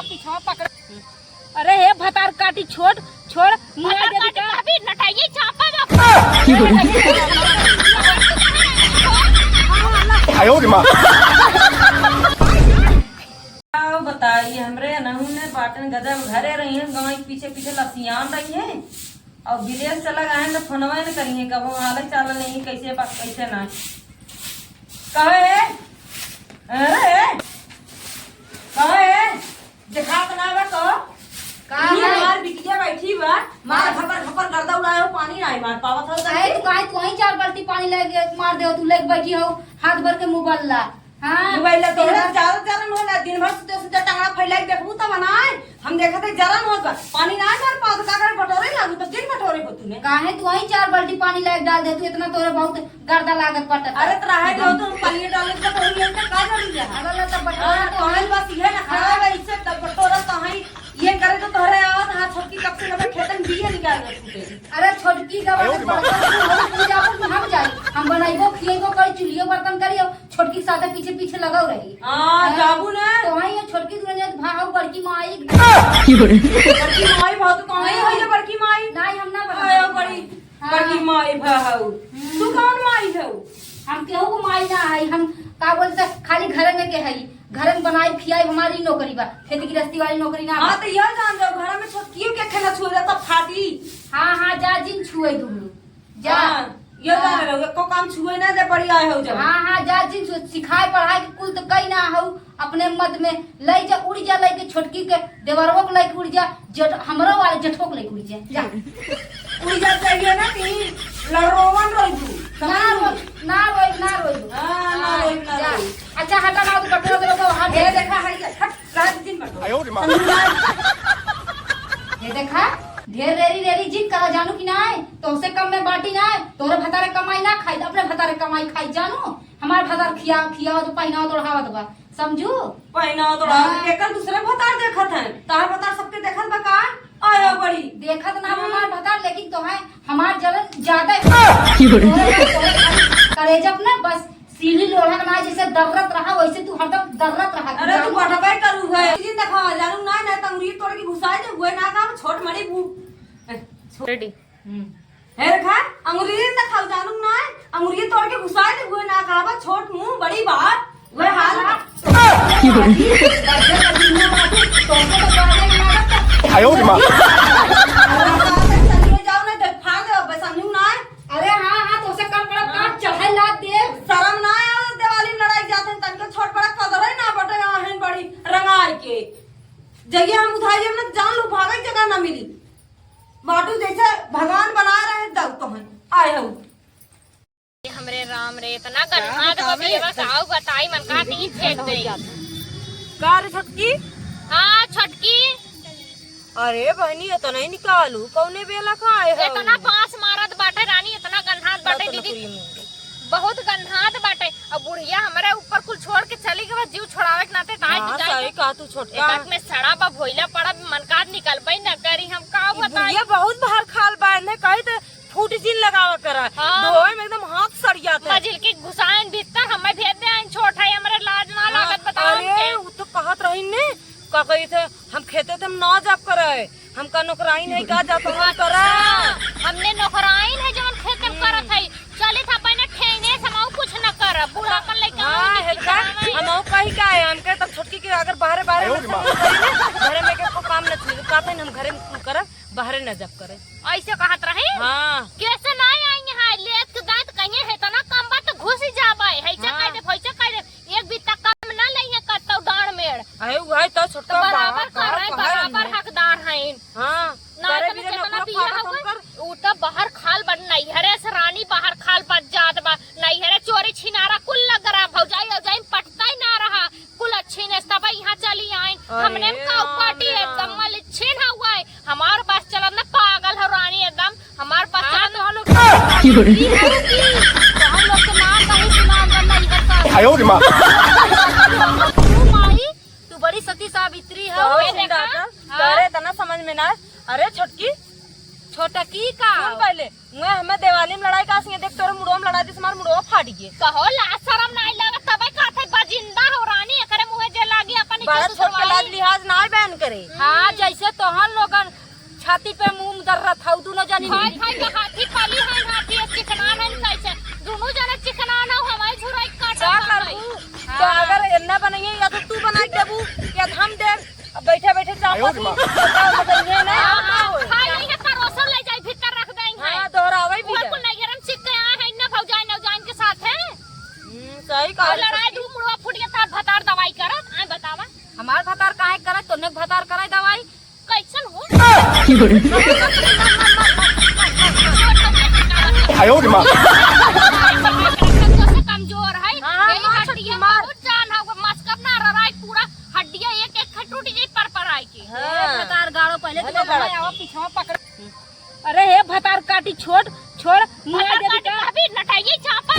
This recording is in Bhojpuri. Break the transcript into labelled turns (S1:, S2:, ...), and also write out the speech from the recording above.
S1: पीछवा पकड़। अरे हे भतार काटी, छोड़ छोड़, मुआ दे का।
S2: अभी नटाइए चापा बाप।
S3: 哎呦我的妈！
S4: आओ बताइए, हमरे नहू ने पाटन गजब घरे रही हैं, गाँव के पीछे पीछे लसियान रही हैं और विदेश चला गए हैं तो फोनवा न करी है कबो, हाल चाल नहीं, कैसे बा कैसे ना कहे। अरे कहे देखा तो ना बा तो
S1: का
S4: ये
S1: है?
S4: हमार बिटिया बैठी बा, मार खपर खपर गर्दा उड़ाए हो, पानी नहीं मार पावत हो।
S1: अरे तू काहे तू वहीं चार बाल्टी पानी लेके मार दे, तू लेके बैठी हो हाथ भर के मोबाइल ला। हाँ,
S4: मोबाइल तोहरा ज्यादा जरन होला, दिन भर सुते सुते टांगड़ा फैला के देखबू त बनाए हम देखत है जरन होत बा, पानी ना मार पावत, का करे बटोरे लागू त दिन बटोरे हो तूने।
S1: काहे तू वहीं चार बाल्टी पानी लेके डाल दे, तू इतना तोरे बहुत गर्दा लागत पटत।
S4: अरे तो रहे दो, तो पानी डाले के तो ये त का जरूरी है?
S1: अरे ला त बटोरा
S4: हां
S1: तो
S4: तोहन बस ये ना खड़ा बा, इससे तब बटोरा तहाई ये करे तो तोहरे आवत। हां, छोटकी कब से लबे खेतन बिया निकाल दे छूटे।
S1: अरे छोटकी का बात बड़का पूजा को हम जाई, हम बनाइबो खिएबो करी, चूल्हियो बर्तन करियो, छोटकी के साथे पीछे पीछे लगाओ रही।
S4: हां, जाबू ना।
S1: तो वहीं ये छोटकी दुनिया भाव बड़की माई।
S4: बड़की माई भाव तो कहीं होई बड़की माई।
S1: नहीं, हम ना
S4: आयो
S1: बना
S4: बड़ी
S1: हाँ।
S4: बड़की माई भाव, तू कौन माई हौ?
S1: हम केहू को माई ना है, हम का बोलते खाली घर में के है, घर में बनाई खियाई हमारी नौकरी बा, खेती गृहस्थी वाली नौकरी ना बा।
S4: हां तो यह जान जाओ, घर में छोटकियों के खेला छुए जाता फाटी।
S1: हाँ हाँ, जा जिन छुए दुनु जा।
S4: हाँ, ये जान रहो एको काम छुए ना दे, बड़ी आए हो जब।
S1: हाँ हाँ, जा जिन छुए, सिखाए पढ़ाए के कुल तो कई ना हो, अपने मत में लई जा, उड़ जा लई के छोटकी के देवरवो के लई के उड़ जा, जट हमरो वाले जठो के लई के उड़ जा, जा।
S4: उड़ जा चाहिए ना ती लड़रोवन रही तू।
S1: ना रोई ना रोई ना रोई।
S4: हाँ, ना रोई, ना
S1: जा।
S4: रोई।
S1: अच्छा हटा ना तो कटोरा दे तो हट।
S4: ये देखा है ये हट रात दिन बटो।
S3: 哎呦我的妈！
S1: ये देखा ढेर रेरी रेरी जिन कहा जानू कि ना आए तो उसे कम में बाटी ना आए, तोरे भतारे कमाई ना खाई, अपने भतारे कमाई खाई जानू, हमार भतार खिया खियाओ तो पहनाओ तो ओढ़ावत बा समझू।
S4: पहिना तो
S1: हाँ।
S4: एकर दूसरे भतार देखत है, तार भतार सबके देखत बा का आयो बड़ी।
S1: देखत ना हमार भतार, लेकिन तो है हमार जलन ज्यादा है। तोरे खाली करेजब ना बस सीढ़ी लोढ़ा ना जैसे दर्रत रहा वैसे तू हरदम दर्रत रहा।
S4: अरे तू बटबे करू है दिन देखा जानू ना ना तंगरी तोड़ के घुसाए दे हुए ना काम छोट मड़ी बू
S2: रेडी।
S4: हे रखा अंगुरी देखा जानू ना अंगुरी तोड़ के घुसाए दे हुए ना खाबा छोट मुंह बड़ी बात वह हाल।
S3: 哎呦我的妈！
S4: चलिए जाओ ना देख फाड़ दे बस समझू ना।
S1: अरे हाँ हाँ, तो उसे कम पड़ा काट चढ़ाई लाद दे।
S4: शर्म ना आवे, दिवाली में लड़ाई जाते हैं तनके छोट बड़ा कदर है ना बटे आहन बड़ी रंगाई के जगह हम उठाई हम ना जान लू भागे जगह ना मिली, बाटू जैसे भगवान बना रहे दऊ तो हैं आए हो।
S2: हमरे राम रे, इतना गन्हा तो बस आओ बताई मन का नहीं फेंक दे।
S4: का रे छटकी?
S2: हाँ छटकी।
S4: अरे बहनी ये तो नहीं निकालू, कौने बेला का आए हो?
S2: इतना बांस मारत बाटे रानी, इतना गन्हात बाटे दीदी, बहुत गन्हात बाटे। अब बुढ़िया हमारे ऊपर कुल छोड़ के चली गई, जीव छोड़ावे के नाते ताई
S4: हाँ,
S2: जाए।
S4: सही कहा तू छोटका।
S2: एक में सड़ा बा भोइला पड़ा मनकात निकलबई न करी, हम का
S4: ई
S2: बताई।
S4: बुढ़िया बहुत बाहर खाल बांध है, कही तो फूट जिन लगावा करा।
S2: हाँ।
S4: धोए में एकदम हाथ सड़ जाता है।
S2: मजिल के घुसाएन भीतर हमें भेज दे आइन, छोट है हमरे लाज ना लागत बताओ।
S4: अरे
S2: हमके।
S4: वो तो कहत रही ने का कही थे हम खेते थे हम ना जाप करे, हमका नौकराई नहीं का जात हम करे।
S2: हाँ, हमने नौकराइन है जवन खेत में करत है, चले था पहले ठेने समाऊ कुछ न कर बूढ़ापन लइका।
S4: हाँ हेलका हम और कही का है हमके तब छोटकी के अगर बाहरे बाहरे
S3: आयो रे माँ।
S4: घरे में के को काम न छुई कहते हम घरे में कुल करब बाहरे न जब करे।
S2: ऐसे कहत रहे।
S4: हाँ।
S2: कैसे नहीं आई है लेत के दांत कहीं है तना कम बात तो घुस ही जाबे है,
S4: हाँ।
S2: कह दे फैसे कह दे एक बीता कम ना लई है कतौ डांड मेड़।
S4: अरे वही तो
S2: तो
S4: छोटका
S2: बराबर
S4: बा-
S2: कर रहे
S4: कहा है
S2: बराबर
S4: हमने।
S2: हकदार हैं।
S4: हाँ
S2: ना
S4: करे
S2: तने
S4: बिना
S2: चेतना
S4: नौकरा
S2: पिया
S4: फाड़त
S2: हवे
S4: हमकर।
S2: उ त बाहर खाल बड़ नैहरे से रानी बाहर खाल बच जात बा, नैहरे चोरी छिनारा कुल लग रहा भौजाई औजाई में पटता ही ना रहा कुल अच्छी ने तब यहाँ चली आई।
S4: अरे
S2: हमने का
S4: राम
S2: पार्टी
S4: रे
S2: एकदम
S4: राम।
S2: मल छिन हुआ है हमार पास चलत ना पागल हो रानी एकदम हमार पास चलत
S1: तो हम लोग की हो की तो हम लोग के नाम कहीं सुना नैहर का।
S3: 哎呦我的妈！
S1: तू माई तू बड़ी सती सावित्री हो।
S4: तो
S2: ये देखा।
S4: सुन करे तना समझ में ना। अरे छोटकी
S1: छोटकी का
S4: सुन पहले मैं हमें दिवाली में लड़ाई का सिंह देख तोरे मुड़ो में लड़ाई this मार मुड़ो फाट गए।
S2: कहो लाज शरम नहीं लगा तबे कहते बजिंदा हो रानी एकरे मुहे जे लागी अपन
S4: बड़ा छोट के लाज लिहाज ना बहन के। करे।
S1: हाँ जैसे तोहन लोगन छाती पे मुंह दर्रा था दोनों जानी
S2: खाई खाई के हाथी पाली है, हाथी चिकनान है कैसे दोनों जने चिकनान हो, हमारे झुराई काटा
S4: का करबू तो अगर इन्ना बनाइए या तो तू बना के देबू या तो हम देब। अब बैठे बैठे चापत बताइए ना।
S2: खाई नहीं है परोसो ले जाई भीतर रख देंगे।
S4: हां दोहरावे भी
S2: वो कुल नैहर में सीख के आए हैं ना भौजाई नौजाइन के साथ है।
S4: सही
S2: और
S4: कहा।
S2: लड़ाई दू मुड़वा फूट के तार भतार दवाई करत आए बतावा।
S1: हमार भतार काहे करे तोने भतार करे दवाई
S2: कैसन हो?
S3: 哎呦我的妈！
S2: तो कमजोर है।
S4: हाँ,
S2: यही
S4: मार
S2: हड्डियां
S4: छोटकी, मार।
S2: बहुत जान है, वो मस्कब ना रराई पूरा हड्डियां एक एक टूट जाई पर पर आई की।
S1: हे भतार गाड़ो पहले
S4: भले
S1: तो
S4: गाड़ो।
S1: आवा पीछवा पकड़। अरे हे भतार काटी छोड़ छोड़ मुआ
S2: भतार
S1: देबी
S2: काटी
S1: का
S2: अभी नटाइए चापा।